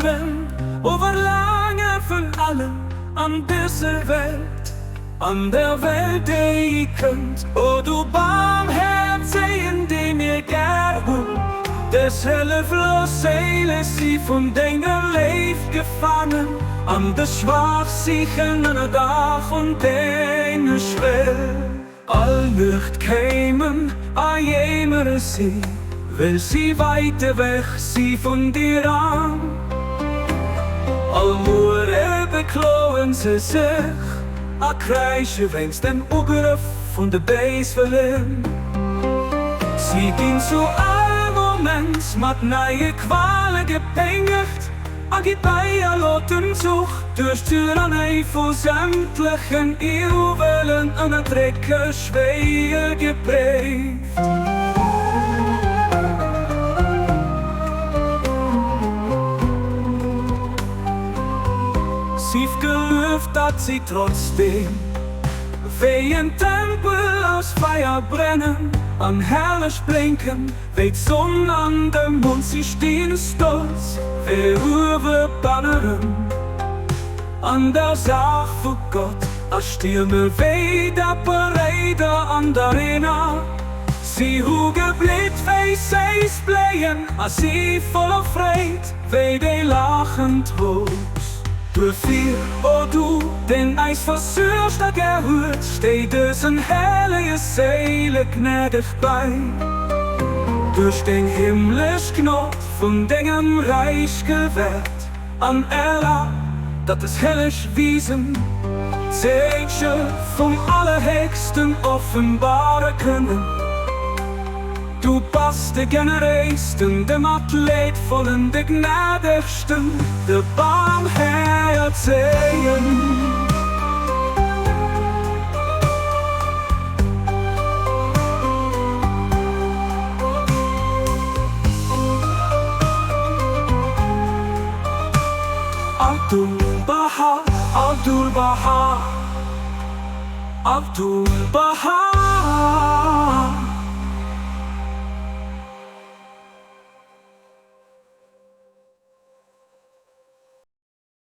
Frënn, ower laange vun allen an dëser Welt, an der Welt déi kënnt. O du Barmhäerzegen, dee mir gär hunn, des hëlleflos Séile si vun denger Léift gefaangen, an des Schwaach sichen Ënnerdaach un denger Schwell. All Nuecht kéimen a jéimere si, well si wäit ewech si vun dir, an all Muere bekloen se sech a kräische wéinst dem Ugrëff vun de Béiswëllen. Si ginn zu all Moment mat neie Quale gepéngegt. A gitt bei all Otemzuch duerch d'Tyrannei vu sämtlechen Iwwelen ënnerdrécke schwéier gepréift. Sief gelueft, datt si trotzdeem wéi en Tempel aus Feier brennen an herrlech blénken. Wéi d'Sonn an de Mond, si stinn stolz wéi uewe Banneren an der Saach vu Gott a stierme wéi daper Réider an d'Arena. Si hu geblitt wéi séiss Bléien a si voller Freed wéi déi laachend Rous. Duerfir, o du, deen eis versuergt a gär huet, stéi dësen hellege Séile gnädeg bäi. Duerch deng himmlesch Gnod vun dengem Räich gewäert, an erlab, datt des helleg Wiesen d'Zeeche vum Allerhéchsten offenbare kënnen. Du bass de Generéisten, de Matleedvollen, de Gnädegsten, de Barmhäerzegen. Abdu'l-Bahá, Abdu'l-Bahá, Abdu'l-Bahá.